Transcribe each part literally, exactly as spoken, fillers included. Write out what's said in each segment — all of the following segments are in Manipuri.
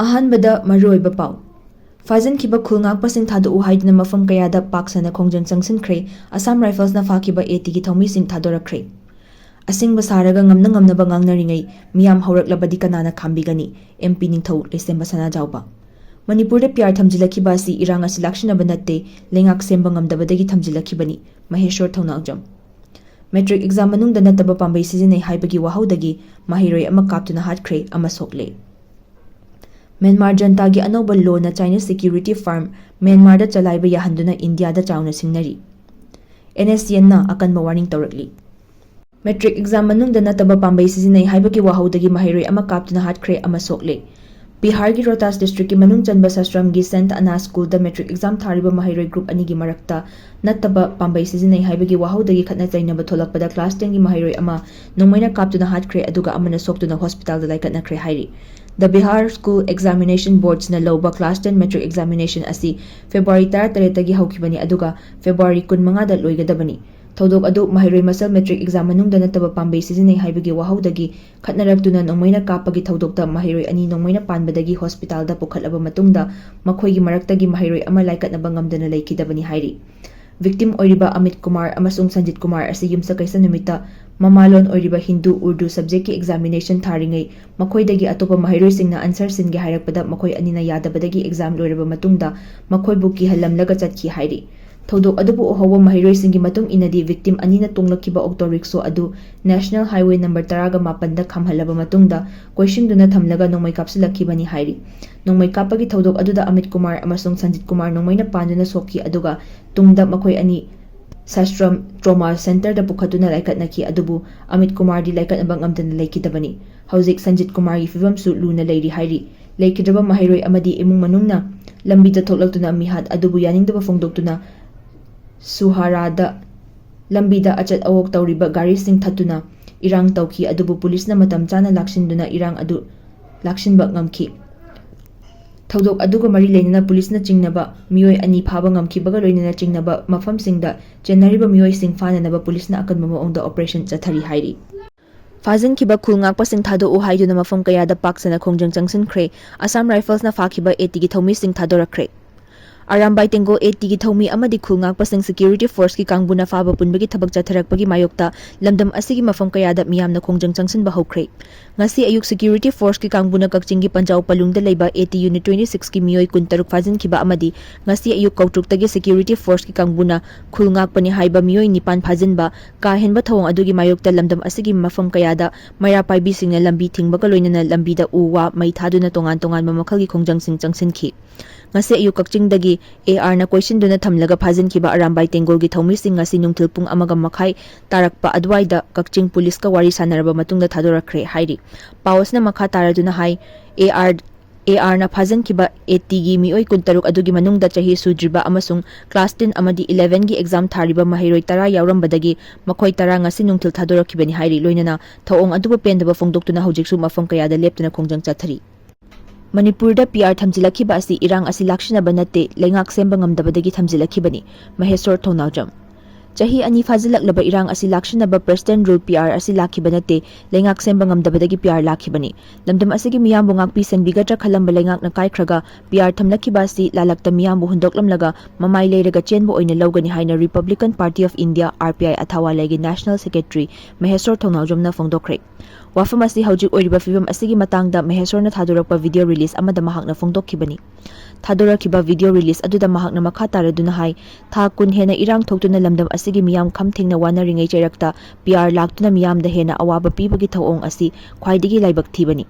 ꯑꯍꯥꯟꯕꯗ ꯃꯔꯨꯑꯣꯏꯕ ꯄꯥꯎ꯫ ꯐꯥꯖꯤꯟꯈꯤꯕ ꯈꯨꯜ ꯉꯥꯛꯄꯁꯤꯡ ꯊꯥꯗꯣꯛꯎ ꯍꯥꯏꯗꯨꯅ ꯃꯐꯝ ꯀꯌꯥꯗ ꯄꯥꯛ ꯁꯟꯅ ꯈꯣꯡꯖꯪ ꯆꯪꯁꯤꯟꯈ꯭ꯔꯦ꯫ ꯑꯁꯥꯝ ꯔꯥꯏꯐꯜꯁꯅ ꯐꯥꯈꯤꯕ AT ꯒꯤ ꯊꯧꯃꯤꯁꯤꯡ ꯊꯥꯗꯣꯔꯛꯈ꯭ꯔꯦ꯫ ꯑꯁꯤꯡꯕ ꯁꯥꯔꯒ ꯉꯝꯅ ꯉꯝꯅꯕ ꯉꯥꯡꯅꯔꯤꯉꯩ ꯃꯤꯌꯥꯝ ꯍꯧꯔꯛꯂꯕꯗꯤ ꯀꯅꯥꯅ ꯈꯥꯝꯕꯤꯒꯅꯤ? MP ꯅꯤꯡꯊꯧ ꯂꯩꯁꯦꯝꯕ ꯁꯅꯥꯖꯥꯎꯕ꯫ ꯃꯅꯤꯄꯨꯔꯗ PR ꯊꯝꯖꯤꯜꯂꯛꯈꯤꯕ ꯑꯁꯤ ꯏꯔꯥꯡ ꯑꯁꯤ ꯂꯥꯛꯁꯤꯟꯅꯕ ꯅꯠꯇꯦ, ꯂꯩꯉꯥꯛ ꯁꯦꯝꯕ ꯉꯝꯗꯕꯗꯒꯤ ꯊꯝꯖꯤꯜꯂꯛꯈꯤꯕꯅꯤ꯫ ꯃꯍꯦꯁꯣꯔ ꯊꯧꯅꯥꯎꯖꯝ꯫ Matric exam ꯃꯅꯨꯡꯗ ꯅꯠꯇꯕ ꯄꯥꯝꯕꯩ ꯁꯤꯖꯤꯟꯅꯩ ꯍꯥꯏꯕꯒꯤ ꯋꯥꯍꯧꯗꯒꯤ ꯃꯍꯩꯔꯣꯏ ꯑꯃ ꯀꯥꯞꯇꯨꯅ ꯍꯥꯠꯈ꯭ꯔꯦ, ꯑꯃ ꯁꯣꯛꯂꯦ꯫ ꯃ꯭ꯌꯥꯟꯃꯥꯔ ꯖꯟꯇꯥꯒꯤ ꯑꯅꯧꯕ ꯂꯣꯅ Chinese security firm ꯃ꯭ꯌꯥꯟꯃꯥꯔꯗ ꯆꯂꯥꯏꯕ ꯌꯥꯍꯟꯗꯨꯅ ꯏꯟꯗꯤꯌꯥꯗ ꯆꯥꯎꯅ ꯁꯤꯡꯅꯔꯤ꯫ NSCNꯅ ꯑꯀꯟꯕ warning ꯇꯧꯔꯛꯂꯤ꯫ Matric exam ꯃꯅꯨꯡꯗ ꯅꯠꯇꯕ ꯄꯥꯝꯕꯩ ꯁꯤꯖꯤꯟꯅꯩ ꯍꯥꯏꯕꯒꯤ ꯋꯥꯍꯧꯗꯒꯤ ꯃꯍꯩꯔꯣꯏ ꯑꯃ ꯀꯥꯞꯇꯨꯅ ꯍꯥꯠꯈ꯭ꯔꯦ, ꯑꯃ ꯁꯣꯛꯂꯦ꯫ ꯕꯤꯍꯥꯔꯒꯤ ꯔꯣꯍꯇꯥꯁ districtꯀꯤ ꯃꯅꯨꯡ ꯆꯟꯕ ꯁꯥꯁ꯭ꯔꯝꯒꯤ Saint Anna Schoolꯗ matric exam ꯊꯥꯔꯤꯕ ꯃꯍꯩꯔꯣꯏ group ꯑꯅꯤꯒꯤ ꯃꯔꯛꯇ ꯅꯠꯇꯕ ꯄꯥꯝꯕꯩ ꯁꯤꯖꯤꯟꯅꯩ ꯍꯥꯏꯕꯒꯤ ꯋꯥꯍꯧꯗꯒꯤ ꯈꯠꯅ ꯆꯩꯅꯕ ꯊꯣꯛꯂꯛꯄꯗ class tenꯒꯤ ꯃꯍꯩꯔꯣꯏ ꯑꯃ ꯅꯣꯡꯃꯩꯅ ꯀꯥꯞꯇꯨꯅ ꯍꯥꯠꯈ꯭ꯔꯦ, ꯑꯗꯨꯒ ꯑꯃꯅ ꯁꯣꯛꯇꯨꯅ hospitalꯗ ꯂꯥꯏꯀꯠꯅꯈ꯭ꯔꯦ ꯍꯥꯏꯔꯤ꯫ The Bihar School Examination Boardsꯅ ꯂꯧꯕ class ten matric examination ꯑꯁꯤ February ꯇꯔꯥꯇꯔꯦꯠꯇꯒꯤ ꯍꯧꯈꯤꯕꯅꯤ, ꯑꯗꯨꯒ February ꯀꯨꯟꯃꯉꯥꯗ ꯂꯣꯏꯒꯗꯕꯅꯤ꯫ ꯊꯧꯗꯣꯛ ꯑꯗꯨ ꯃꯍꯩꯔꯣꯏ ꯃꯁꯦꯜ matric exam ꯃꯅꯨꯡꯗ ꯅꯠꯇꯕ ꯄꯥꯝꯕꯩ ꯁꯤꯖꯤꯟꯅꯩ ꯍꯥꯏꯕꯒꯤ ꯋꯥꯍꯧꯗꯒꯤ ꯈꯠꯅꯔꯛꯇꯨꯅ ꯅꯣꯡꯃꯩꯅ ꯀꯥꯞꯄꯒꯤ ꯊꯧꯗꯣꯛꯇ ꯃꯍꯩꯔꯣꯏ ꯑꯅꯤ ꯅꯣꯡꯃꯩꯅ ꯄꯥꯟꯕꯗꯒꯤ hospitalꯗ ꯄꯨꯈꯠꯂꯕ ꯃꯇꯨꯡꯗ ꯃꯈꯣꯏꯒꯤ ꯃꯔꯛꯇꯒꯤ ꯃꯍꯩꯔꯣꯏ ꯑꯃ ꯂꯥꯏꯀꯠꯅꯕ ꯉꯝꯗꯅ ꯂꯩꯈꯤꯗꯕꯅꯤ ꯍꯥꯏꯔꯤ꯫ Victim ꯑꯣꯏꯔꯤꯕ ꯑꯃꯤꯠ ꯀꯨꯃꯥꯔ ꯑꯃꯁꯨꯡ ꯁꯟꯖꯤꯠ ꯀꯨꯃꯥꯔ ꯑꯁꯤ ꯌꯨꯝꯁꯀꯩꯁ ꯅꯨꯃꯤꯠꯇ ꯃꯃꯥꯂꯣꯟ ꯑꯣꯏꯔꯤꯕ ꯍꯤꯟꯗꯨ ꯎꯔꯗꯨ subjectꯀꯤ examination ꯊꯥꯔꯤꯉꯩ ꯃꯈꯣꯏꯗꯒꯤ ꯑꯇꯣꯞꯄ ꯃꯍꯩꯔꯣꯏꯁꯤꯡꯅ answer sheetꯀꯤ ꯍꯥꯏꯔꯛꯄꯗ ꯃꯈꯣꯏ ꯑꯅꯤꯅ ꯌꯥꯗꯕꯗꯒꯤ exam ꯂꯣꯏꯔꯕ ꯃꯇꯨꯡꯗ ꯃꯈꯣꯏꯕꯨ ꯀꯤꯍꯜꯂꯝꯂꯒ ꯆꯠꯈꯤ ꯍꯥꯏꯔꯤ꯫ ꯊꯧꯗꯣꯛ ꯑꯗꯨꯕꯨ ꯎꯍꯧꯕ ꯃꯍꯩꯔꯣꯏꯁꯤꯡꯒꯤ ꯃꯇꯨꯡ ꯏꯟꯅꯗꯤ victim ꯑꯅꯤꯅ ꯇꯣꯡꯂꯛꯈꯤꯕ auto rickshaw ꯑꯗꯨ National Highway number ꯇꯔꯥꯒ ꯃꯥꯄꯟꯗ ꯈꯥꯝꯍꯜꯂꯕ ꯃꯇꯨꯡꯗ ꯀꯣꯏꯁꯤꯟꯗꯨꯅ ꯊꯝꯂꯒ ꯅꯣꯡꯃꯩ ꯀꯥꯞꯁꯤꯜꯂꯛꯈꯤꯕꯅꯤ ꯍꯥꯏꯔꯤ꯫ ꯅꯣꯡꯃꯩ ꯀꯥꯞꯄꯒꯤ ꯊꯧꯗꯣꯛ ꯑꯗꯨꯗ ꯑꯃꯤꯠ ꯀꯨꯃꯥꯔ ꯑꯃꯁꯨꯡ ꯁꯟꯖꯤꯠ ꯀꯨꯃꯥꯔ ꯅꯣꯡꯃꯩꯅ ꯄꯥꯟꯗꯨꯅ ꯁꯣꯛꯈꯤ, ꯑꯗꯨꯒ ꯇꯨꯡꯗ ꯃꯈꯣꯏ ꯑꯅꯤ ꯁꯥꯁ꯭ꯔꯝ trauma centreꯗ ꯄꯨꯈꯠꯇꯨꯅ ꯂꯥꯏꯀꯠꯅꯈꯤ, ꯑꯗꯨꯕꯨ ꯑꯃꯤꯠ ꯀꯨꯃꯥꯔꯗꯤ ꯂꯥꯏꯀꯠꯅꯕ ꯉꯝꯗꯅ ꯂꯩꯈꯤꯗꯕꯅꯤ꯫ ꯍꯧꯖꯤꯛ ꯁꯟꯖꯤꯠ ꯀꯨꯃꯥꯔꯒꯤ ꯐꯤꯕꯝꯁꯨ ꯂꯨꯅ ꯂꯩꯔꯤ ꯍꯥꯏꯔꯤ꯫ ꯂꯩꯈꯤꯗ꯭ꯔꯕ ꯃꯍꯩꯔꯣꯏ ꯑꯃꯗꯤ ꯏꯃꯨꯡ ꯃꯅꯨꯡꯅ ꯂꯝꯕꯤꯗ ꯊꯣꯛꯂꯛꯇꯨꯅ ꯃꯤꯍꯥꯠ ꯑꯗꯨꯕꯨ ꯌꯥꯅꯤꯡꯗꯕ ꯐꯣꯡꯗꯣꯛꯇꯨꯅ ꯁꯨꯍꯥꯔꯥꯗ ꯂꯝꯕꯤꯗ ꯑꯆꯠ ꯑꯋꯣꯛ ꯇꯧꯔꯤꯕ ꯒꯥꯔꯤꯁꯤꯡ ꯊꯠꯇꯨꯅ ꯏꯔꯥꯡ ꯇꯧꯈꯤ, ꯑꯗꯨꯕꯨ ꯄꯨꯂꯤꯁꯅ ꯃꯇꯝ ꯆꯥꯅ ꯂꯥꯛꯁꯤꯟꯗꯨꯅ ꯏꯔꯥꯡ ꯑꯗꯨ ꯂꯥꯛꯁꯤꯟꯕ ꯉꯝꯈꯤ꯫ ꯊꯧꯗꯣꯛ ꯑꯗꯨꯒ ꯃꯔꯤ ꯂꯩꯅꯅ ꯄꯨꯂꯤꯁꯅ ꯆꯤꯡꯅꯕ ꯃꯤꯑꯣꯏ ꯑꯅꯤ ꯐꯥꯕ ꯉꯝꯈꯤꯕꯒ ꯂꯣꯏꯅꯅ ꯆꯤꯡꯅꯕ ꯃꯐꯝꯁꯤꯡꯗ ꯆꯦꯟꯅꯔꯤꯕ ꯃꯤꯑꯣꯏꯁꯤꯡ ꯐꯥꯅꯅꯕ ꯄꯨꯂꯤꯁꯅ ꯑꯀꯟꯕ ꯃꯑꯣꯡꯗ operation ꯆꯠꯊꯔꯤ ꯍꯥꯏꯔꯤ꯫ ꯐꯥꯖꯤꯟꯈꯤꯕ ꯈꯨꯜ ꯉꯥꯛꯄꯁꯤꯡ ꯊꯥꯗꯣꯛꯎ ꯍꯥꯏꯗꯨꯅ ꯃꯐꯝ ꯀꯌꯥꯗ ꯄꯥꯛ ꯁꯟꯅ ꯈꯣꯡꯖꯪ ꯆꯪꯁꯤꯟꯈ꯭ꯔꯦ꯫ ꯑꯁꯥꯝ ꯔꯥꯏꯐꯜꯁꯅ ꯐꯥꯈꯤꯕ ATꯒꯤ ꯊꯧꯃꯤꯁꯤꯡ ꯊꯥꯗꯣꯔꯛꯈ꯭ꯔꯦ꯫ ꯑꯔꯥꯝꯕꯥꯏ ꯇꯦꯡꯒꯣꯜ ATꯒꯤ ꯊꯧꯃꯤ ꯑꯃꯗꯤ ꯈꯨꯜ ꯉꯥꯛꯄꯁꯤꯡ security forceꯀꯤ ꯀꯥꯡꯕꯨꯅ ꯐꯥꯕ ꯄꯨꯟꯕꯒꯤ ꯊꯕꯛ ꯆꯠꯊꯔꯛꯄꯒꯤ ꯃꯥꯌꯣꯛꯇ ꯂꯝꯗꯝ ꯑꯁꯤꯒꯤ ꯃꯐꯝ ꯀꯌꯥꯗ ꯃꯤꯌꯥꯝꯅ ꯈꯣꯡꯖꯪ ꯆꯪꯁꯤꯟꯕ ꯍꯧꯈ꯭ꯔꯦ꯫ ꯉꯁꯤ ꯑꯌꯨꯛ security forceꯀꯤ ꯀꯥꯡꯕꯨꯅ ꯀꯛꯆꯤꯡꯒꯤ ꯄꯟꯖꯥꯎ ꯄꯂꯨꯡꯗ ꯂꯩꯕ AT Unit twenty sixꯀꯤ ꯃꯤꯑꯣꯏ ꯀꯨꯟꯇꯔꯨꯛ ꯐꯥꯖꯤꯟꯈꯤꯕ ꯑꯃꯗꯤ ꯉꯁꯤ ꯑꯌꯨꯛ ꯀꯧꯇ꯭ꯔꯨꯛꯇꯒꯤ security forceꯀꯤ ꯀꯥꯡꯕꯨꯅ ꯈꯨꯜ ꯉꯥꯛꯄꯅꯤ ꯍꯥꯏꯕ ꯃꯤꯑꯣꯏ ꯅꯤꯄꯥꯟ ꯐꯥꯖꯤꯟꯕ, ꯀꯥ ꯍꯦꯟꯕ ꯊꯧꯑꯣꯡ ꯑꯗꯨꯒꯤ ꯃꯥꯌꯣꯛꯇ ꯂꯝꯗꯝ ꯑꯁꯤꯒꯤ ꯃꯐꯝ ꯀꯌꯥꯗ ꯃꯩꯔꯥ ꯄꯥꯏꯕꯤꯁꯤꯡꯅ ꯂꯝꯕꯤ ꯊꯤꯡꯕꯒ ꯂꯣꯏꯅꯅ ꯂꯝꯕꯤꯗ ꯎ ꯋꯥ, ꯃꯩ ꯊꯥꯗꯨꯅ ꯇꯣꯉꯥꯟ ꯇꯣꯉꯥꯟꯕ ꯃꯈꯜꯒꯤ ꯈꯣꯡꯖꯪꯁꯤꯡ ꯆꯪꯁꯤꯟꯈꯤ꯫ ꯉꯁꯤ ꯑꯌꯨꯛ ꯀꯛꯆꯤꯡꯗꯒꯤ ARꯅ ꯀꯣꯏꯁꯤꯟꯗꯨꯅ ꯊꯝꯂꯒ ꯐꯥꯖꯤꯟꯈꯤꯕ ꯑꯔꯥꯝꯕꯥꯏ ꯇꯦꯡꯒꯣꯜꯒꯤ ꯊꯧꯃꯤꯁꯤꯡ ꯉꯁꯤ ꯅꯨꯡꯊꯤꯜ ꯄꯨꯡ ꯑꯃꯒ ꯃꯈꯥꯏ ꯇꯥꯔꯛꯄ ꯑꯗꯨꯋꯥꯏꯗ ꯀꯛꯆꯤꯡ ꯄꯨꯂꯤꯁꯀ ꯋꯥꯔꯤ ꯁꯥꯟꯅꯔꯕ ꯃꯇꯨꯡꯗ ꯊꯥꯗꯣꯔꯛꯈ꯭ꯔꯦ ꯍꯥꯏꯔꯤ꯫ ꯄꯥꯎ ꯑꯁꯤꯅ ꯃꯈꯥ ꯇꯥꯔꯗꯨꯅ ꯍꯥꯏ, AR, ARꯅ ꯐꯥꯖꯤꯟꯈꯤꯕ ATꯒꯤ ꯃꯤꯑꯣꯏ ꯀꯨꯟꯇꯔꯨꯛ ꯑꯗꯨꯒꯤ ꯃꯅꯨꯡꯗ ꯆꯍꯤ ꯁꯨꯗ꯭ꯔꯤꯕ ꯑꯃꯁꯨꯡ class ten ꯑꯃꯗꯤ elevenꯒꯤ exam ꯊꯥꯔꯤꯕ ꯃꯍꯩꯔꯣꯏ ꯇꯔꯥ ꯌꯥꯎꯔꯝꯕꯗꯒꯤ ꯃꯈꯣꯏ ꯇꯔꯥ ꯉꯁꯤ ꯅꯨꯡꯊꯤꯜ ꯊꯥꯗꯣꯔꯛꯈꯤꯕꯅꯤ ꯍꯥꯏꯔꯤ꯫ ꯂꯣꯏꯅꯅ ꯊꯧꯑꯣꯡ ꯑꯗꯨꯕꯨ ꯄꯦꯟꯗꯕ ꯐꯣꯡꯗꯣꯛꯇꯨꯅ ꯍꯧꯖꯤꯛꯁꯨ ꯃꯐꯝ ꯀꯌꯥꯗ ꯂꯦꯞꯇꯅ ꯈꯣꯡꯖꯪ ꯆꯠꯊꯔꯤ꯫ ꯃꯅꯤꯄꯨꯔꯗ PR ꯊꯝꯖꯤꯜꯂꯛꯈꯤꯕ ꯑꯁꯤ ꯏꯔꯥꯡ ꯑꯁꯤ ꯂꯥꯛꯁꯤꯟꯅꯕ ꯅꯠꯇꯦ, ꯂꯩꯉꯥꯛ ꯁꯦꯝꯕ ꯉꯝꯗꯕꯗꯒꯤ ꯊꯝꯖꯤꯜꯂꯛꯈꯤꯕꯅꯤ, ꯃꯍꯦꯁꯣꯔ ꯊꯧꯅꯥꯎꯖꯝ꯫ ꯆꯍꯤ ꯑꯅꯤ ꯐꯥꯖꯤꯜꯂꯛꯂꯕ ꯏꯔꯥꯡ ꯑꯁꯤ ꯂꯥꯛꯁꯤꯟꯅꯕ President Rule PR ꯑꯁꯤ ꯂꯥꯛꯈꯤꯕ ꯅꯠꯇꯦ, ꯂꯩꯉꯥꯛ ꯁꯦꯝꯕ ꯉꯝꯗꯕꯗꯒꯤ PR ꯂꯥꯛꯈꯤꯕꯅꯤ꯫ ꯂꯝꯗꯝ ꯑꯁꯤꯒꯤ ꯃꯤꯌꯥꯝꯕꯨ ꯉꯥꯛꯄꯤ ꯁꯦꯟꯕꯤꯒꯗ꯭ꯔꯥ ꯈꯜꯂꯝꯕ ꯂꯩꯉꯥꯛꯅ ꯀꯥꯏꯈ꯭ꯔꯒ PR ꯊꯝꯂꯛꯈꯤꯕ ꯑꯁꯤ ꯂꯥꯂꯛꯇ ꯃꯤꯌꯥꯝꯕꯨ ꯍꯨꯟꯗꯣꯛꯂꯝꯂꯒ ꯃꯃꯥꯏ ꯂꯩꯔꯒ ꯆꯦꯟꯕ ꯑꯣꯏꯅ ꯂꯧꯒꯅꯤ ꯍꯥꯏꯅ Republican Party of India, RPI, ꯑꯊꯥꯋꯥꯂꯩꯒꯤ National Secretary ꯃꯍꯦꯁꯣꯔ ꯊꯧꯅꯥꯎꯖꯝꯅ ꯐꯣꯡꯗꯣꯛꯈ꯭ꯔꯦ꯫ ꯋꯥꯐꯝ ꯑꯁꯤ ꯍꯧꯖꯤꯛ ꯑꯣꯏꯔꯤꯕ ꯐꯤꯕꯝ ꯑꯁꯤꯒꯤ ꯃꯇꯥꯡꯗ ꯃꯍꯦꯁꯣꯔꯅ ꯊꯥꯗꯣꯔꯛꯄ video release ꯑꯃꯗ ꯃꯍꯥꯛꯅ ꯐꯣꯡꯗꯣꯛꯈꯤꯕꯅꯤ꯫ ꯊꯥꯗꯣꯔꯛꯈꯤꯕ video release ꯑꯗꯨꯗ ꯃꯍꯥꯛꯅ ꯃꯈꯥ ꯇꯥꯔꯗꯨꯅ ꯍꯥꯏ, ꯊꯥ ꯀꯨꯟ ꯍꯦꯟꯅ ꯏꯔꯥꯡ ꯊꯣꯛꯇꯨꯅ ꯂꯝꯗꯝ ꯑꯁꯤꯒꯤ ꯃꯤꯌꯥꯝ ꯈꯝ ꯊꯦꯡꯅ ꯋꯥꯅꯔꯤꯉꯩ ꯆꯩꯔꯛꯇ PR ꯂꯥꯛꯇꯨꯅ ꯃꯤꯌꯥꯝꯗ ꯍꯦꯟꯅ ꯑꯋꯥꯕ ꯄꯤꯕꯒꯤ ꯊꯧꯑꯣꯡ ꯑꯁꯤ ꯈ꯭ꯋꯥꯏꯗꯒꯤ ꯂꯥꯏꯕꯛ ꯊꯤꯕꯅꯤ꯫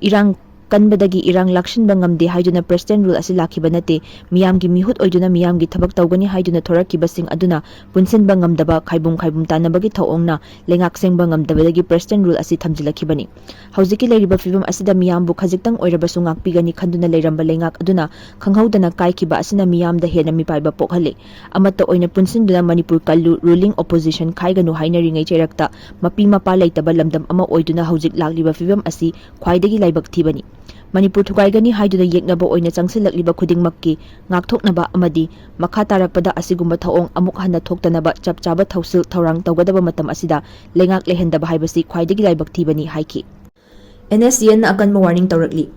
ꯏꯔꯥꯡ ꯀꯟꯕꯗꯒꯤ ꯏꯔꯥꯡ ꯂꯥꯛꯁꯤꯟꯕ ꯉꯝꯗꯦ ꯍꯥꯏꯗꯨꯅ President Rule ꯑꯁꯤ ꯂꯥꯛꯈꯤꯕ ꯅꯠꯇꯦ꯫ ꯃꯤꯌꯥꯝꯒꯤ ꯃꯤꯍꯨꯠ ꯑꯣꯏꯗꯨꯅ ꯃꯤꯌꯥꯝꯒꯤ ꯊꯕꯛ ꯇꯧꯒꯅꯤ ꯍꯥꯏꯗꯨꯅ ꯊꯣꯔꯛꯈꯤꯕꯁꯤꯡ ꯑꯗꯨꯅ ꯄꯨꯟꯁꯤꯟꯕ ꯉꯝꯗꯕ, ꯈꯥꯏꯕꯨꯝ ꯈꯥꯏꯕꯨꯝ ꯇꯥꯟꯅꯕꯒꯤ ꯊꯧꯑꯣꯡꯅ ꯂꯩꯉꯥꯛ ꯁꯦꯝꯕ ꯉꯝꯗꯕꯗꯒꯤ President Rule ꯑꯁꯤ ꯊꯝꯖꯤꯜꯂꯛꯈꯤꯕꯅꯤ꯫ ꯍꯧꯖꯤꯛꯀꯤ ꯂꯩꯔꯤꯕ ꯐꯤꯕꯝ ꯑꯁꯤꯗ ꯃꯤꯌꯥꯝꯕꯨ ꯈꯖꯤꯛꯇꯪ ꯑꯣꯏꯔꯕꯁꯨ ꯉꯥꯛꯄꯤꯒꯅꯤ ꯈꯟꯗꯨꯅ ꯂꯩꯔꯝꯕ ꯂꯩꯉꯥꯛ ꯑꯗꯨꯅ ꯈꯪꯍꯧꯗꯅ ꯀꯥꯏꯈꯤꯕ ꯑꯁꯤꯅ ꯃꯤꯌꯥꯝꯗ ꯍꯦꯟꯅ ꯃꯤꯄꯥꯏꯕ ꯄꯣꯛꯍꯜꯂꯤ꯫ ꯑꯃꯠꯇ ꯑꯣꯏꯅ ꯄꯨꯟꯁꯤꯟꯗꯨꯅ ꯃꯅꯤꯄꯨꯔ ꯀꯜꯂꯨ, ruling opposition ꯈꯥꯏꯒꯅꯨ ꯍꯥꯏꯅꯔꯤꯉꯩ ꯆꯩꯔꯛꯇ ꯃꯄꯤ ꯃꯄꯥ ꯂꯩꯇꯕ ꯂꯝꯗꯝ ꯑꯃ ꯑꯣꯏꯗꯨꯅ ꯍꯧꯖꯤꯛ ꯂꯥꯛꯂꯤꯕ ꯐꯤꯕꯝ ꯑꯁꯤ ꯈ꯭ꯋꯥꯏꯗꯒꯤ ꯂꯥꯏꯕꯛ ꯊꯤꯕꯅꯤ꯫ ꯃꯅꯤꯄꯨꯔ ꯊꯨꯒꯥꯏꯒꯅꯤ ꯍꯥꯏꯗꯨꯅ ꯌꯦꯛꯅꯕ ꯑꯣꯏꯅ ꯆꯪꯁꯤꯜꯂꯛꯂꯤꯕ ꯈꯨꯗꯤꯡꯃꯛꯀꯤ ꯉꯥꯛꯊꯣꯛꯅꯕ ꯑꯃꯗꯤ ꯃꯈꯥ ꯇꯥꯔꯛꯄꯗ ꯑꯁꯤꯒꯨꯝꯕ ꯊꯧꯑꯣꯡ ꯑꯃꯨꯛ ꯍꯟꯅ ꯊꯣꯛꯇꯅꯕ ꯆꯞ ꯆꯥꯕ ꯊꯧꯁꯤꯜ ꯊꯧꯔꯥꯡ ꯇꯧꯒꯗꯕ ꯃꯇꯝ ꯑꯁꯤꯗ ꯂꯩꯉꯥꯛ ꯂꯩꯍꯟꯗꯕ ꯍꯥꯏꯕꯁꯤ ꯈ꯭ꯋꯥꯏꯗꯒꯤ ꯂꯥꯏꯕꯛ ꯊꯤꯕꯅꯤ ꯍꯥꯏꯈꯤ꯫ ꯑꯦꯟ ꯑꯦꯁ ꯁꯤ ꯑꯦꯟꯅ ꯑꯀꯟꯕ ꯋꯥꯔꯅꯤꯡ ꯇꯧꯔꯛꯂꯤ꯫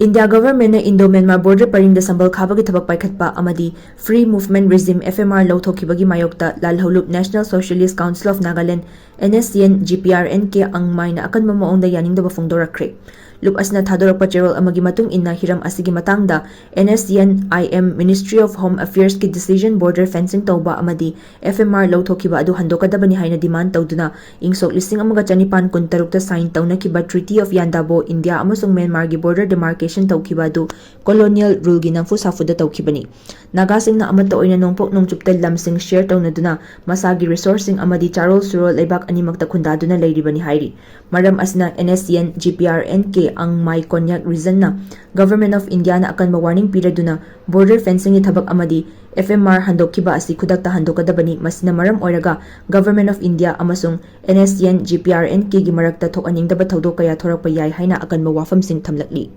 ꯏꯟꯗꯤꯌꯥ ꯒꯚꯔꯟꯃꯦꯟꯠꯅ ꯏꯟꯗꯣ ꯃ꯭ꯌꯥꯟꯃꯥꯔ ꯕꯣꯔꯗꯔ ꯄꯔꯤꯡꯗ ꯁꯝꯕꯜ ꯈꯥꯕꯒꯤ ꯊꯕꯛ ꯄꯥꯏꯈꯠꯄ ꯑꯃꯗꯤ Free Movement Regime, F M R, ꯂꯧꯊꯣꯛꯈꯤꯕꯒꯤ ꯃꯥꯌꯣꯛꯇ ꯂꯥꯜꯍꯧꯂꯨꯞ National Socialist Council of Nagaland, N S C N, G P R N K ꯑꯪꯃꯥꯏꯅ ꯑꯀꯟꯕ ꯃꯑꯣꯡꯗ ꯌꯥꯅꯤꯡꯗꯕ ꯐꯣꯡꯗꯣꯔꯛꯈ꯭ꯔꯦ꯫ ꯂꯨꯞ ꯑꯁꯤꯅ ꯊꯥꯗꯣꯔꯛꯄ ꯆꯦꯔꯣꯜ ꯑꯃꯒꯤ ꯃꯇꯨꯡ ꯏꯟꯅ ꯍꯤꯔꯝ ꯑꯁꯤꯒꯤ ꯃꯇꯥꯡꯗ N S C N I M, Ministry of Home Affairs ꯀꯤ decision border fencing ꯇꯧꯕ ꯑꯃꯗꯤ F M R ꯂꯧꯊꯣꯛꯈꯤꯕ ꯑꯗꯨ ꯍꯟꯗꯣꯛꯀꯗꯕꯅꯤ ꯍꯥꯏꯅ demand ꯇꯧꯗꯨꯅ ꯏꯪ ꯁꯣꯛ ꯂꯤꯁꯤꯡ ꯑꯃꯒ ꯆꯅꯤꯄꯥꯟ ꯀꯨꯟꯇꯔꯨꯛꯇ sign ꯇꯧꯅꯈꯤꯕ Treaty of Yandabo, India ꯑꯃꯁꯨꯡ ꯃ꯭ꯌꯥꯟꯃꯥꯔꯒꯤ border demarcation ꯇꯧꯈꯤꯕ ꯑꯗꯨ colonial rule ꯒꯤ ꯅꯝꯐꯨ ꯁꯥꯐꯨꯗ ꯇꯧꯈꯤꯕꯅꯤ꯫ ꯅꯥꯒꯥꯁꯤꯡꯅ ꯑꯃꯠꯇ ꯑꯣꯏꯅ ꯅꯣꯡꯄꯣꯛ ꯅꯣꯡꯆꯨꯞꯇ ꯂꯝꯁꯤꯡ share ꯇꯧꯅꯗꯨꯅ ꯃꯁꯥꯒꯤ resource ꯁꯤꯡ ꯑꯃꯗꯤ ꯆꯥꯔꯣꯜ ꯁꯨꯔꯣꯜ ꯂꯩꯕꯥꯛ ꯑꯅꯤꯃꯛꯇ ꯈꯨꯟꯗꯥꯗꯨꯅ ꯂꯩꯔꯤꯕꯅꯤ ꯍꯥꯏꯔꯤ꯫ ꯃꯔꯝ ꯑꯁꯤꯅ N S C N, G P R N K ꯑꯪꯃꯥꯏ Konyak region ꯅ Government of India ꯅ ꯑꯀꯟꯕ warning ꯄꯤꯔꯗꯨꯅ border fencing ꯒꯤ ꯊꯕꯛ ꯑꯃꯗꯤ F M R ꯍꯟꯗꯣꯛꯈꯤꯕ ꯑꯁꯤ ꯈꯨꯗꯛꯇ ꯍꯟꯗꯣꯛꯀꯗꯕꯅꯤ꯫ ꯃꯁꯤꯅ ꯃꯔꯝ ꯑꯣꯏꯔꯒ Government of India ꯑꯃꯁꯨꯡ N S C N, G P R N K ꯒꯤ ꯃꯔꯛꯇ ꯊꯣꯛꯍꯟꯅꯤꯡꯗꯕ ꯊꯧꯗꯣꯛ ꯀꯌꯥ ꯊꯣꯔꯛꯄ ꯌꯥꯏ ꯍꯥꯏꯅ ꯑꯀꯟꯕ ꯋꯥꯐꯝꯁꯤꯡ ꯊꯝꯂꯛꯂꯤ꯫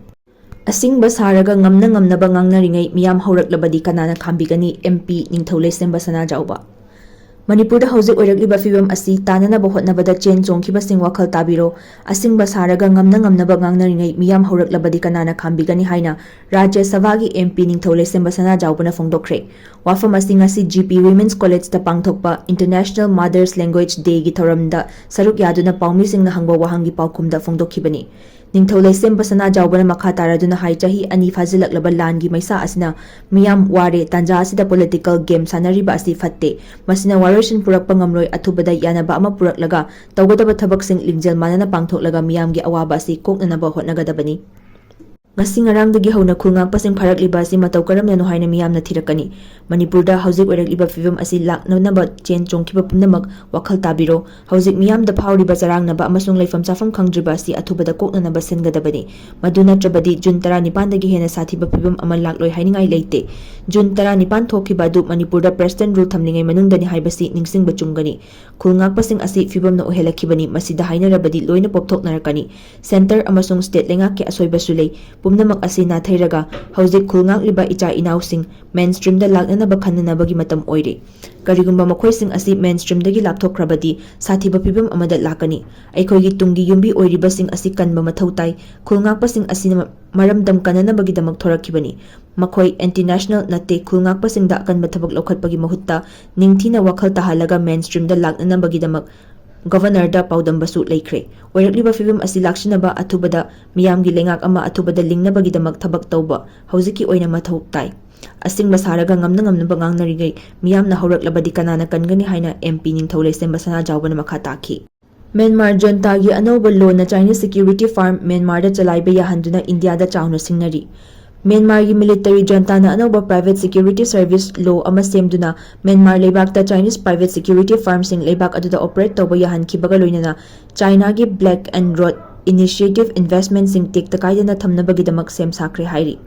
ꯑꯁꯤꯡꯕ ꯁꯥꯔꯒ ꯉꯝꯅ ꯉꯝꯅꯕ ꯉꯥꯡꯅꯔꯤꯉꯩ ꯃꯤꯌꯥꯝ ꯍꯧꯔꯛꯂꯕꯗꯤ ꯀꯅꯥꯅ ꯈꯥꯝꯕꯤꯒꯅꯤ? M P ꯅꯤꯡꯊꯧ ꯂꯩꯁꯦꯝꯕ ꯁꯅꯥꯖꯥꯎꯕ꯫ ꯃꯅꯤꯄꯨꯔꯗ ꯍꯧꯖꯤꯛ ꯑꯣꯏꯔꯛꯂꯤꯕ ꯐꯤꯕꯝ ꯑꯁꯤ ꯇꯥꯅꯅꯕ ꯍꯣꯠꯅꯕꯗ ꯆꯦꯟ ꯆꯣꯡꯈꯤꯕꯁꯤꯡ ꯋꯥꯈꯜ ꯇꯥꯕꯤꯔꯣ꯫ ꯑꯁꯤꯡꯕ ꯁꯥꯔꯒ ꯉꯝꯅ ꯉꯝꯅꯕ ꯉꯥꯡꯅꯔꯤꯉꯩ ꯃꯤꯌꯥꯝ ꯍꯧꯔꯛꯂꯕꯗꯤ ꯀꯅꯥꯅ ꯈꯥꯝꯕꯤꯒꯅꯤ ꯍꯥꯏꯅ ꯔꯥꯖ꯭ꯌ ꯁꯚꯥꯒꯤ M P ꯅꯤꯡꯊꯧ ꯂꯩꯁꯦꯝꯕ ꯁꯅꯥꯖꯥꯎꯕꯅ ꯐꯣꯡꯗꯣꯛꯈ꯭ꯔꯦ꯫ ꯋꯥꯐꯝ ꯑꯁꯤ ꯉꯁꯤ G P Women's College ꯇ ꯄꯥꯡꯊꯣꯛꯄ International Mothers Language Day ꯒꯤ ꯊꯧꯔꯝꯗ ꯁꯔꯨꯛ ꯌꯥꯗꯨꯅ ꯄꯥꯎꯃꯤꯁꯤꯡꯅ ꯍꯪꯕ ꯋꯥꯍꯪꯒꯤ ꯄꯥꯎꯈꯨꯝꯗ ꯐꯣꯡꯗꯣꯛꯈꯤꯕꯅꯤ꯫ ꯅꯤꯡꯊꯧ ꯂꯩꯁꯦꯝꯕ ꯁꯅꯥꯖꯥꯎꯕꯅ ꯃꯈꯥ ꯇꯥꯔꯗꯨꯅ ꯍꯥꯏ, ꯆꯍꯤ ꯑꯅꯤ ꯐꯥꯖꯤꯜꯂꯛꯂꯕ ꯂꯥꯟꯒꯤ ꯃꯩꯁꯥ ꯑꯁꯤꯅ ꯃꯤꯌꯥꯝ ꯋꯥꯔꯦ, ꯇꯥꯟꯖꯥ ꯑꯁꯤꯗ political game ꯁꯥꯟꯅꯔꯤꯕ ꯑꯁꯤ ꯐꯠꯇꯦ꯫ ꯃꯁꯤꯅ ꯋꯥꯔꯣꯏꯁꯤꯟ ꯄꯨꯔꯛꯄ ꯉꯝꯂꯣꯏ, ꯑꯊꯨꯕꯗ ꯌꯥꯅꯕ ꯑꯃ ꯄꯨꯔꯛꯂꯒ ꯇꯧꯒꯗꯕ ꯊꯕꯛꯁꯤꯡ ꯂꯤꯡꯖꯦꯜ ꯃꯥꯟꯅꯅ ꯄꯥꯡꯊꯣꯛꯂꯒ ꯃꯤꯌꯥꯝꯒꯤ ꯑꯋꯥꯕ ꯑꯁꯤ ꯀꯣꯛꯅꯅꯕ ꯍꯣꯠꯅꯒꯗꯕꯅꯤ꯫ ꯉꯁꯤ ꯉꯔꯥꯡꯗꯒꯤ ꯍꯧꯅ ꯈꯨꯜ ꯉꯥꯛꯄꯁꯤꯡ ꯐꯥꯔꯛꯂꯤꯕ ꯑꯁꯤ ꯃꯇꯧ ꯀꯔꯝꯅꯅꯣ ꯍꯥꯏꯅ ꯃꯤꯌꯥꯝꯅ ꯊꯤꯔꯛꯀꯅꯤ꯫ ꯃꯅꯤꯄꯨꯔꯗ ꯍꯧꯖꯤꯛ ꯑꯣꯏꯔꯛꯂꯤꯕ ꯐꯤꯕꯝ ꯑꯁꯤ ꯂꯥꯛꯅꯅꯕ ꯆꯦꯟ ꯆꯣꯡꯈꯤꯕ ꯄꯨꯝꯅꯃꯛ ꯋꯥꯈꯜ ꯇꯥꯕꯤꯔꯣ꯫ ꯍꯧꯖꯤꯛ ꯃꯤꯌꯥꯝꯗ ꯐꯥꯎꯔꯤꯕ ꯆꯔꯥꯡꯅꯕ ꯑꯃꯁꯨꯡ ꯂꯩꯐꯝ ꯆꯥꯐꯝ ꯈꯪꯗ꯭ꯔꯤꯕ ꯑꯁꯤ ꯑꯊꯨꯕꯗ ꯀꯣꯛꯅꯅꯕ ꯁꯤꯟꯒꯗꯕꯅꯤ꯫ ꯃꯗꯨ ꯅꯠꯇ꯭ꯔꯕꯗꯤ ꯖꯨꯟ ꯇꯔꯥꯅꯤꯄꯥꯟꯗꯒꯤ ꯍꯦꯟꯅ ꯁꯥꯊꯤꯕ ꯐꯤꯕꯝ ꯑꯃ ꯂꯥꯛꯂꯣꯏ ꯍꯥꯏꯅꯤꯡꯉꯥꯏ ꯂꯩꯇꯦ꯫ ꯖꯨꯟ ꯇꯔꯥꯅꯤꯄꯥꯟ ꯊꯣꯛꯈꯤꯕ ꯑꯗꯨ ꯃꯅꯤꯄꯨꯔꯗ ꯄ꯭ꯔꯦꯁꯇꯟ ꯔꯨꯜ ꯊꯝꯂꯤꯉꯩ ꯃꯅꯨꯡꯗꯅꯤ ꯍꯥꯏꯕꯁꯤ ꯅꯤꯡꯁꯤꯡꯕ ꯆꯨꯝꯒꯅꯤ꯫ ꯈꯨꯜ ꯉꯥꯛꯄꯁꯤꯡ ꯑꯁꯤ ꯐꯤꯕꯝꯅ ꯑꯣꯏꯍꯜꯂꯛꯈꯤꯕꯅꯤ꯫ ꯃꯁꯤꯗ ꯍꯥꯏꯅꯔꯕꯗꯤ ꯂꯣꯏꯅ ꯄꯣꯞꯊꯣꯛꯅꯔꯛꯀꯅꯤ꯫ ꯁꯦꯟꯇꯔ ꯑꯃꯁꯨꯡ ꯁ꯭ꯇꯦꯠ ꯂꯩꯉꯥꯛꯀꯤ ꯑꯁꯣꯏꯕꯁꯨ ꯂꯩ꯫ ꯄꯨꯝꯅꯃꯛ ꯑꯁꯤ ꯅꯥꯊꯩꯔꯒ ꯍꯧꯖꯤꯛ ꯈꯨꯜ ꯉꯥꯛꯂꯤꯕ ꯏꯆꯥ ꯏꯅꯥꯎꯁꯤꯡ ꯃꯦꯟ ꯁ꯭ꯇ꯭ꯔꯤꯝꯗ ꯂꯥꯛꯅꯅꯕ ꯈꯟꯅꯅꯕꯒꯤ ꯃꯇꯝ ꯑꯣꯏꯔꯦ꯫ ꯀꯔꯤꯒꯨꯝꯕ ꯃꯈꯣꯏꯁꯤꯡ ꯑꯁꯤ ꯃꯦꯟ ꯁ꯭ꯇ꯭ꯔꯤꯝꯗꯒꯤ ꯂꯥꯞꯊꯣꯛꯈ꯭ꯔꯕꯗꯤ ꯁꯥꯊꯤꯕ ꯐꯤꯕꯝ ꯑꯃꯗ ꯂꯥꯛꯀꯅꯤ꯫ ꯑꯩꯈꯣꯏꯒꯤ ꯇꯨꯡꯒꯤ ꯌꯨꯝꯕꯤ ꯑꯣꯏꯔꯤꯕꯁꯤꯡ ꯑꯁꯤ ꯀꯟꯕ ꯃꯊꯧ ꯇꯥꯏ꯫ ꯈꯨꯜ ꯉꯥꯛꯄꯁꯤꯡ ꯑꯁꯤꯅ ꯃꯔꯝꯗꯝ ꯀꯟꯅꯅꯕꯒꯤꯗꯃꯛ ꯊꯣꯔꯛꯈꯤꯕꯅꯤ꯫ ꯃꯈꯣꯏ ꯑꯦꯟꯇꯤ ꯅꯦꯁꯅꯦꯜ ꯅꯠꯇꯦ꯫ ꯈꯨꯜ ꯉꯥꯛꯄꯁꯤꯡꯗ ꯑꯀꯟꯕ ꯊꯕꯛ ꯂꯧꯈꯠꯄꯒꯤ ꯃꯍꯨꯠꯇ ꯅꯤꯡꯊꯤꯅ ꯋꯥꯈꯜ ꯇꯥꯍꯜꯂꯒ ꯃꯦꯟ ꯁ꯭ꯇ꯭ꯔꯤꯝꯗ ꯂꯥꯛꯅꯅꯕꯒꯤꯗꯃꯛ ꯒꯚꯔꯅꯔꯗ ꯄꯥꯎꯗꯝꯕꯁꯨ ꯂꯩꯈ꯭ꯔꯦ꯫ ꯑꯣꯏꯔꯛꯂꯤꯕ ꯐꯤꯕꯝ ꯑꯁꯤ ꯂꯥꯛꯁꯤꯟꯅꯕ ꯑꯊꯨꯕꯗ ꯃꯤꯌꯥꯝꯒꯤ ꯂꯩꯉꯥꯛ ꯑꯃ ꯑꯊꯨꯕꯗ ꯂꯤꯡꯅꯕꯒꯤꯗꯃꯛ ꯊꯕꯛ ꯇꯧꯕ ꯍꯧꯖꯤꯛꯀꯤ ꯑꯣꯏꯅ ꯃꯊꯧ ꯇꯥꯏ꯫ ꯑꯁꯤꯡꯕ ꯁꯥꯔꯒ ꯉꯝꯅ ꯉꯝꯅꯕ ꯉꯥꯡꯅꯔꯤꯉꯩ ꯃꯤꯌꯥꯝꯅ ꯍꯧꯔꯛꯂꯕꯗꯤ ꯀꯅꯥꯅ ꯀꯟꯒꯅꯤ ꯍꯥꯏꯅ ꯑꯦꯝ ꯄꯤ ꯅꯤꯡꯊꯧ ꯂꯩꯁꯦꯝꯕ ꯁꯅꯥꯖꯥꯎꯕꯅ ꯃꯈꯥ ꯇꯥꯈꯤ꯫ ꯃ꯭ꯌꯥꯟꯃꯥꯔ ꯖꯟꯇꯥꯒꯤ ꯑꯅꯧꯕ ꯂꯣꯅ ꯆꯥꯏꯅꯤꯁ ꯁꯦꯀ꯭ꯌꯨꯔꯤꯇꯤ ꯐꯥꯔꯝ ꯃ꯭ꯌꯥꯟꯃꯥꯔꯗ ꯆꯂꯥꯏꯕ ꯌꯥꯍꯟꯗꯨꯅ ꯏꯟꯗꯤꯌꯥꯗ ꯆꯥꯎꯅ ꯁꯤꯡꯅꯔꯤ꯫ ꯃ꯭ꯌꯥꯟꯃꯥꯔꯒꯤ ꯃꯤꯂꯤꯇꯔꯤ ꯖꯟꯇꯥꯅ ꯑꯅꯧꯕ ꯄ꯭ꯔꯥꯏꯚꯦꯠ ꯁꯦꯀ꯭ꯌꯨꯔꯤꯇꯤ ꯁꯔꯚꯤꯁ ꯂꯣ ꯑꯃ ꯁꯦꯝꯗꯨꯅ ꯃ꯭ꯌꯥꯟꯃꯥꯔ ꯂꯩꯕꯥꯛꯇ ꯆꯥꯏꯅꯤꯁ ꯄ꯭ꯔꯥꯏꯚꯦꯠ ꯁꯦꯀ꯭ꯌꯨꯔꯤꯇꯤ ꯐꯥꯔꯝꯁꯤꯡ ꯂꯩꯕꯥꯛ ꯑꯗꯨꯗ ꯑꯣꯄꯔꯦꯠ ꯇꯧꯕ ꯌꯥꯍꯟꯈꯤꯕꯒ ꯂꯣꯏꯅꯅ ꯆꯥꯏꯅꯥꯒꯤ ꯕ꯭ꯂꯦꯛ ꯑꯦꯟ ꯔꯣꯗ ꯏꯅꯤꯁꯤꯌꯦꯇꯤꯚ ꯏꯟꯚꯦꯁ꯭ꯠꯃꯦꯟꯠꯁꯤꯡ ꯇꯦꯛꯇ ꯀꯥꯏꯗꯅ ꯊꯝꯅꯕꯒꯤꯗꯃꯛ ꯁꯦꯝ ꯁꯥꯈ꯭ꯔꯦ ꯍꯥꯏꯔꯤ꯫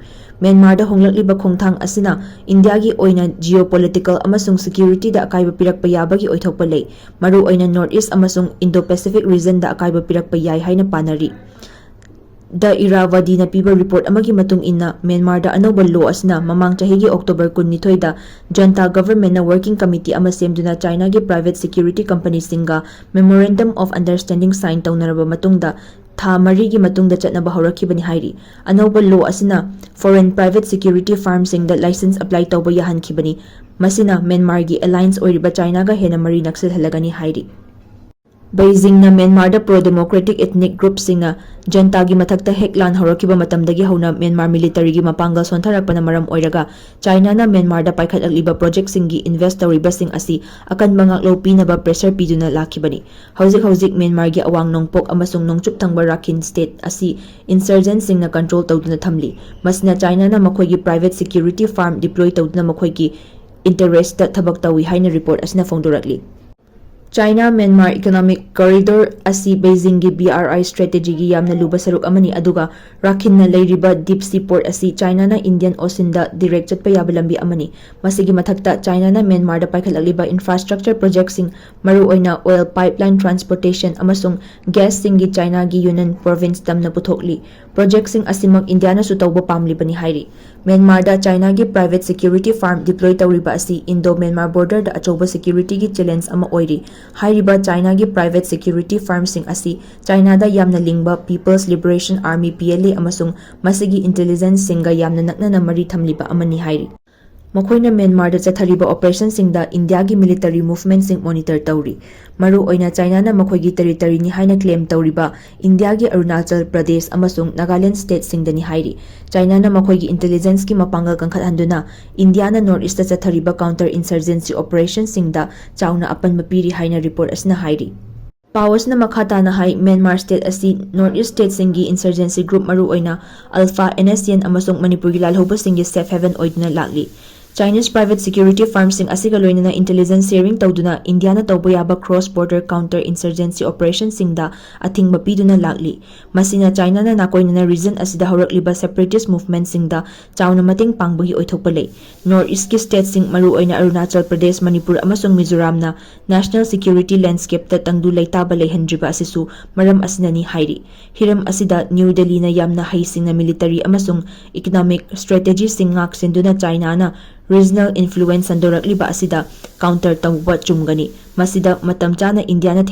ꯃ꯭ꯌꯥꯟꯃꯥꯔꯗ ꯍꯣꯡꯂꯛꯂꯤꯕ ꯈꯣꯡꯊꯥꯡ ꯑꯁꯤꯅ ꯏꯟꯗꯤꯌꯥꯒꯤ ꯑꯣꯏꯅ ꯖꯤꯑꯣ ꯄꯣꯂꯤꯇꯤꯀꯦꯜ ꯑꯃꯁꯨꯡ ꯁꯦꯀ꯭ꯌꯨꯔꯤꯇꯤꯗ ꯑꯀꯥꯏꯕ ꯄꯤꯔꯛꯄ ꯌꯥꯕꯒꯤ ꯑꯣꯏꯊꯣꯛꯄ ꯂꯩ꯫ ꯃꯔꯨꯑꯣꯏꯅ ꯅꯣꯔꯠ ꯏꯁ꯭ꯠ ꯑꯃꯁꯨꯡ ꯏꯟꯗꯣ ꯄꯦꯁꯤꯐꯤꯛ ꯔꯤꯖꯟꯗ ꯑꯀꯥꯏꯕ ꯄꯤꯔꯛꯄ ꯌꯥꯏ ꯍꯥꯏꯅ ꯄꯥꯅꯔꯤ꯫ ꯗ ꯏꯔꯥꯋꯥꯗꯤꯅ ꯄꯤꯕ ꯔꯤꯄꯣꯔꯠ ꯑꯃꯒꯤ ꯃꯇꯨꯡ ꯏꯟꯅ, ꯃ꯭ꯌꯥꯟꯃꯥꯔꯗ ꯑꯅꯧꯕ ꯂꯣ ꯑꯁꯤꯅ ꯃꯃꯥꯡ ꯆꯍꯤꯒꯤ ꯑꯣꯛꯇꯣꯕꯔ ꯀꯨꯟꯅꯤꯊꯣꯏꯗ ꯖꯟꯇꯥ ꯒꯚꯔꯟꯃꯦꯟꯠꯅ ꯋꯥꯔꯀꯤꯡ ꯀꯃꯤꯇꯤ ꯑꯃ ꯁꯦꯝꯗꯨꯅ ꯆꯥꯏꯅꯥꯒꯤ ꯄ꯭ꯔꯥꯏꯚꯦꯠ ꯁꯦꯀ꯭ꯌꯨꯔꯤꯇꯤ ꯀꯝꯄꯅꯤꯁꯤꯡꯒ ꯃꯦꯃꯣꯔꯦꯟꯗꯝ ꯑꯣꯐ ꯑꯟꯗꯔꯁ꯭ꯇꯦꯟꯗꯤꯡ ꯁꯥꯏꯟ ꯇꯧꯅꯔꯕ ꯃꯇꯨꯡꯗ ꯊꯥ ꯃꯔꯤꯒꯤ ꯃꯇꯨꯡꯗ ꯆꯠꯅꯕ ꯍꯧꯔꯛꯈꯤꯕꯅꯤ ꯍꯥꯏꯔꯤ꯫ ꯑꯅꯧꯕ ꯂꯣ ꯑꯁꯤꯅ ꯐꯣꯔꯦꯟ ꯄ꯭ꯔꯥꯏꯚꯦꯠ ꯁꯦꯀ꯭ꯌꯨꯔꯤꯇꯤ ꯐꯥꯔꯝꯁꯤꯡꯗ ꯂꯥꯏꯁꯦꯟꯁ ꯑꯦꯄ꯭ꯂꯥꯏ ꯇꯧꯕ ꯌꯥꯍꯟꯈꯤꯕꯅꯤ꯫ ꯃꯁꯤꯅ ꯃ꯭ꯌꯥꯟꯃꯥꯔꯒꯤ ꯑꯦꯂꯥꯏꯟꯁ ꯑꯣꯏꯔꯤꯕ ꯆꯥꯏꯅꯥꯒ ꯍꯦꯟꯅ ꯃꯔꯤ ꯅꯛꯁꯤꯜꯍꯜꯂꯒꯅꯤ ꯍꯥꯏꯔꯤ꯫ ꯕꯩꯖꯤꯡꯅ ꯃ꯭ꯌꯥꯟꯃꯥꯔꯗ pro democratic ethnic groupꯁꯤꯡꯅ ꯖꯟꯇꯥꯒꯤ ꯃꯊꯛꯇ ꯍꯦꯛ ꯂꯥꯟ ꯍꯧꯔꯛꯈꯤꯕ ꯃꯇꯝꯗꯒꯤ ꯍꯧꯅ ꯃ꯭ꯌꯥꯟꯃꯥꯔ militaryꯒꯤ ꯃꯄꯥꯡꯒꯜ ꯁꯣꯟꯊꯔꯛꯄꯅ ꯃꯔꯝ ꯑꯣꯏꯔꯒ ꯆꯥꯏꯅꯥꯅ ꯃ꯭ꯌꯥꯟꯃꯥꯔꯗ ꯄꯥꯏꯈꯠꯂꯛꯂꯤꯕ projectꯁꯤꯡꯒꯤ invest ꯇꯧꯔꯤꯕꯁꯤꯡ ꯑꯁꯤ ꯑꯀꯟꯕ ꯉꯥꯛꯂꯧ ꯄꯤꯅꯕ pressure ꯄꯤꯗꯨꯅ ꯂꯥꯛꯈꯤꯕꯅꯤ꯫ ꯍꯧꯖꯤꯛ ꯍꯧꯖꯤꯛ ꯃ꯭ꯌꯥꯟꯃꯥꯔꯒꯤ ꯑꯋꯥꯡ ꯅꯣꯡꯄꯣꯛ ꯑꯃꯁꯨꯡ ꯅꯣꯡꯆꯨꯞ ꯊꯪꯕ ꯔꯥꯈꯤꯟ state ꯑꯁꯤ insurgentꯁꯤꯡꯅ control ꯇꯧꯗꯨꯅ ꯊꯝꯂꯤ꯫ ꯃꯁꯤꯅ ꯆꯥꯏꯅꯥꯅ ꯃꯈꯣꯏꯒꯤ private security firm deploy ꯇꯧꯗꯨꯅ ꯃꯈꯣꯏꯒꯤ interestꯇ ꯊꯕꯛ ꯇꯧꯏ ꯍꯥꯏꯅ report ꯑꯁꯤꯅ ꯐꯣꯡꯗꯣꯔꯛꯂꯤ꯫ ꯆꯥꯏꯅꯥ ꯃ꯭ꯌꯥꯟꯃꯥꯔ economic corridor ꯑꯁꯤ ꯕꯩꯖꯤꯡꯒꯤ BRI strategyꯒꯤ ꯌꯥꯝꯅ ꯂꯨꯕ ꯁꯔꯨꯛ ꯑꯃꯅꯤ, ꯑꯗꯨꯒ ꯔꯥꯈꯤꯟꯅ ꯂꯩꯔꯤꯕ deep sea port ꯑꯁꯤ ꯆꯥꯏꯅꯥꯅ Indian Oceanꯗ direct ꯆꯠꯄ ꯌꯥꯕ ꯂꯝꯕꯤ ꯑꯃꯅꯤ꯫ ꯃꯁꯤꯒꯤ ꯃꯊꯛꯇ, ꯆꯥꯏꯅꯥꯅ ꯃ꯭ꯌꯥꯟꯃꯥꯔꯗ ꯄꯥꯏꯈꯠꯂꯛꯂꯤꯕ infrastructure projectꯁꯤꯡ, ꯃꯔꯨꯑꯣꯏꯅ oil pipeline transportation ꯑꯃꯁꯨꯡ gasꯁꯤꯡꯒꯤ ꯆꯥꯏꯅꯥꯒꯤ ꯌꯨꯅꯟ province ꯇꯝꯅ ꯄꯨꯊꯣꯛꯂꯤ꯫ Projectꯁꯤꯡ ꯑꯁꯤꯃꯛ ꯏꯟꯗꯤꯌꯥꯅꯁꯨ ꯇꯧꯕ ꯄꯥꯝꯂꯤꯕꯅꯤ ꯍꯥꯏꯔꯤ꯫ ꯃ꯭ꯌꯥꯟꯃꯥꯔꯗ ꯆꯥꯏꯅꯥꯒꯤ private security firm deploy ꯇꯧꯔꯤꯕ ꯑꯁꯤ Indo-Myanmar borderꯗ ꯑꯆꯧꯕ securityꯒꯤ challenge ꯑꯃ ꯑꯣꯏꯔꯤ꯫ ꯍꯥꯏꯔꯤꯕ ꯆꯥꯏꯅꯥꯒꯤ private security firmꯁꯤꯡ ꯑꯁꯤ ꯆꯥꯏꯅꯥꯗ ꯌꯥꯝꯅ ꯂꯤꯡꯕ People's Liberation Army, PLA, ꯑꯃꯁꯨꯡ ꯃꯁꯤꯒꯤ intelligenceꯁꯤꯡꯒ ꯌꯥꯝꯅ ꯅꯛꯅꯅ ꯃꯔꯤ ꯊꯝꯂꯤꯕ ꯑꯃꯅꯤ ꯍꯥꯏꯔꯤ꯫ ꯃꯈꯣꯏꯅ ꯃ꯭ꯌꯥꯟꯃꯥꯔꯗ ꯆꯠꯊꯔꯤꯕ operationꯁꯤꯡꯗ ꯏꯟꯗꯤꯌꯥꯒꯤ military movementꯁꯤꯡ monitor ꯇꯧꯔꯤ꯫ ꯃꯔꯨꯑꯣꯏꯅ ꯆꯥꯏꯅꯥꯅ ꯃꯈꯣꯏꯒꯤ territoryꯅꯤ ꯍꯥꯏꯅ claim ꯇꯧꯔꯤꯕ ꯏꯟꯗꯤꯌꯥꯒꯤ ꯑꯔꯨꯅꯥꯆꯜ ꯄ꯭ꯔꯗꯦꯁ ꯑꯃꯁꯨꯡ ꯅꯥꯒꯥꯂꯦꯟ stateꯁꯤꯡꯗꯅꯤ ꯍꯥꯏꯔꯤ꯫ ꯆꯥꯏꯅꯥꯅ ꯃꯈꯣꯏꯒꯤ intelligenceꯀꯤ ꯃꯄꯥꯡꯒꯜ ꯀꯟꯈꯠꯍꯟꯗꯨꯅ ꯏꯟꯗꯤꯌꯥꯅ North Eastꯇ ꯆꯠꯊꯔꯤꯕ counter insurgency operationꯁꯤꯡꯗ ꯆꯥꯎꯅ ꯑꯄꯟꯕ ꯄꯤꯔꯤ ꯍꯥꯏꯅ report ꯑꯁꯤꯅ ꯍꯥꯏꯔꯤ꯫ ꯄꯥꯎ ꯑꯁꯤꯅ ꯃꯈꯥ ꯇꯥꯅ ꯍꯥꯏ, ꯃ꯭ꯌꯥꯟꯃꯥꯔ state ꯑꯁꯤ North East stateꯁꯤꯡꯒꯤ insurgency group, ꯃꯔꯨꯑꯣꯏꯅ ULFA, NSCN ꯑꯃꯁꯨꯡ ꯃꯅꯤꯄꯨꯔꯒꯤ ꯂꯥꯜꯍꯧꯕꯁꯤꯡꯒꯤ safe haven ꯑꯣꯏꯗꯨꯅ ꯂꯥꯛꯂꯤ꯫ Chinese private security firmꯁꯤꯡ ꯑꯁꯤꯒ ꯂꯣꯏꯅꯅ intelligence sharing ꯇꯧꯗꯨꯅ ꯏꯟꯗꯤꯌꯥꯅ ꯇꯧꯕ ꯌꯥꯕ cross border counter insurgency operationꯁꯤꯡꯗ ꯑꯊꯤꯡꯕ ꯄꯤꯗꯨꯅ ꯂꯥꯛꯂꯤ꯫ ꯃꯁꯤꯅ ꯆꯥꯏꯅꯥꯅ ꯅꯥꯀꯣꯏꯅꯅ region ꯑꯁꯤꯗ ꯍꯧꯔꯛꯂꯤꯕ separatist movementꯁꯤꯡꯗ ꯆꯥꯎꯅ ꯃꯇꯦꯡ ꯄꯥꯡꯕꯒꯤ ꯑꯣꯏꯊꯣꯛꯄ ꯂꯩ꯫ North Eastꯀꯤ stateꯁꯤꯡ, ꯃꯔꯨꯑꯣꯏꯅ ꯑꯔꯨꯅꯥꯆꯜ ꯄ꯭ꯔꯗꯦꯁ, ꯃꯅꯤꯄꯨꯔ ꯑꯃꯁꯨꯡ ꯃꯤꯖꯣꯔꯥꯝꯅ national security landscapeꯇ ꯇꯪꯗꯨ ꯂꯩꯇꯥꯕ ꯂꯩꯍꯟꯗ꯭ꯔꯤꯕ ꯑꯁꯤꯁꯨ ꯃꯔꯝ ꯑꯁꯤꯅꯅꯤ ꯍꯥꯏꯔꯤ꯫ ꯍꯤꯔꯝ ꯑꯁꯤꯗ ꯅ꯭ꯌꯨ ꯗꯦꯜꯂꯤꯅ ꯌꯥꯝꯅ ꯍꯩꯁꯤꯡꯅ military ꯑꯃꯁꯨꯡ economic strategyꯁꯤꯡ ꯉꯥꯛ ꯁꯦꯟꯗꯨꯅ ꯆꯥꯏꯅꯥꯅ regional influence ꯁꯟꯗꯣꯔꯛꯂꯤꯕ ꯑꯁꯤꯗ counter ꯇꯧꯕ ꯆꯨꯝꯒꯅꯤ꯫ ꯃꯁꯤꯗ ꯃꯇꯝ ꯆꯥꯅ ꯏꯟꯗꯤꯌꯥꯅ